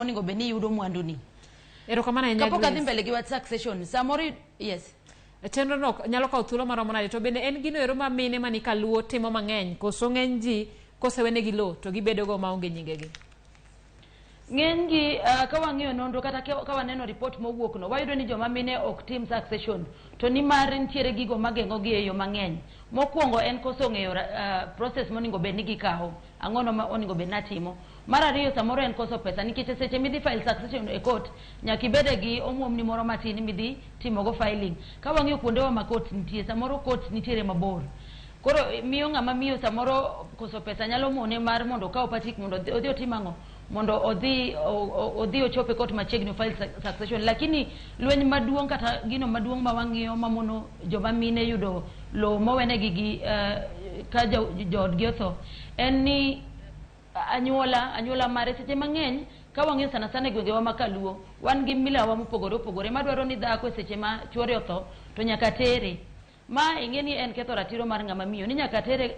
Onego bed ni yudo mwandu ni. Erokamano ahinya. Kapok adhi Grace. Mbele gi wach succession, samoro yes. Chenro no nyalo kawo thuolo maromo nade, to bende en gino ero ma mine mani kaluo timo mang'eny, koso ng'eny ji kosewenegi lowo to gibedo go maonge nyingegi? Ng'eny gi ka wang'iyo nonro kata ka waneno report mowuok no, wayudo ni joma mine ok tim succession, to nimar nitiere gigo mageng'o gi e yo mang'eny. Mokwongo en koso ng'eyo process monego bed ni gikawo, ang'ono ma onego bed natimo. Mar ariyo, samoro en koso pesa, nikech e seche midhi file succession e court, nyaka ibede gi omuomni moro matin midhi timogo filing. Ka wang'iyo kuondewa ma court nitie, samoro court nitiere mabor, koro miyo ng'ama miyo samoro koso pesa nyalo mone mar mondo okaw patik mondo odhi otim ang'o, mondo odhi ochop e court machiegni, file succession. Lakini lweny maduong' kata gino maduong' ma wang'iyo mamono joma mine yudo lowo mowenegi gi ka joodgi otho en ni anyuola mare. Seche mang'eny ka wang'iyo sana sana e gwengewa ma kaluo, wan gi milawa mopogore opogore madwaro ni dhako e seche ma chuore otho to nyaka tere. Ma ing'e ni en ketho ratiro mar ng'ama miyo ni nyaka tere.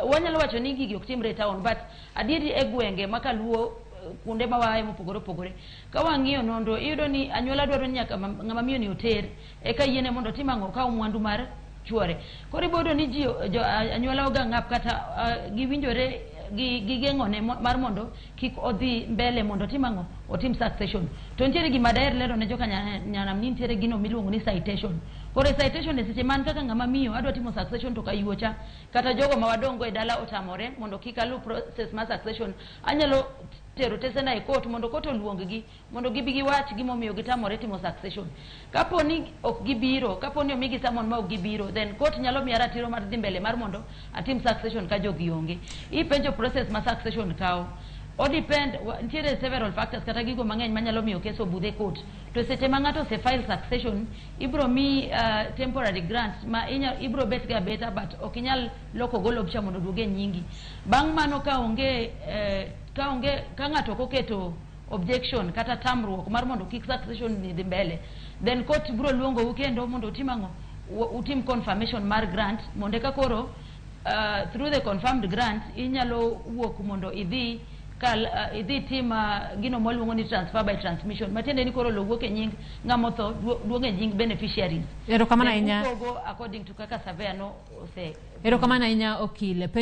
Wanyalo wacho ni gigi ok timre e town, but adieri e gwenge ma kaluo, kuonde ma wae mopogore opogore, ka wang'iyo nonro, iyudo ni anyuola dwaro ni nyaka ng'ama miyo ni oter eka yiene mondo otim ang'o, okaw mwandu mar chuore. Koro ibiro yudo ni ji jo anyuola ogang'ap kata giwinjore gi gigeng'one mar mondo kik odhi mbele mondo otim ang'o, otim succession. To nitiere gima daher lero ne joka nyanam ni nitiere gino miluongo ni citation. Koro e citation, e seche man kaka ng'ama miyo adwa timo succession, to kayuocha kata jogo ma wadongo e dala otamore mondo kik alu process mar succession, anyalo tero tesena e court mondo court oluong gi mondo gibi giwach gimomiyo gitamore timo succession. Kapo ni ok gibiro, kapo ni omigi summon ma ok gibiro, then court nyalo miya ratiro mar dhi mbele mar mondo atim succession ka jogi onge. Ipenjo process ma succession kawo, o depend, nitiere several factors kata gigo mang'eny manyalo miyo kes obudh e court. To seche ma ng'ato ose file succession, ibro mi temporary grant ma ibro bet ga abeta, but ok inyal loko go lobcha mondo oduog e nyingi. Bang' mano, ka onge ka ng'ato ok oketo objection kata tamruok mar mondo kik succession ni dhi mbele, then court bro luongou kendo mondo utim ang'o, utim confirmation mar grant, mondo eka koro through the confirmed grant inyalo wuok mondo idhi kal idhi tim gino mwaluongo ni transfer by transmission, matiende ni koro lowo wuok e nying ng'ama otho duong e nying beneficiaries. Erokamano Then ahinya. upogo according to kaka surveyor no ose Erokamano ahinya, okil. Penjo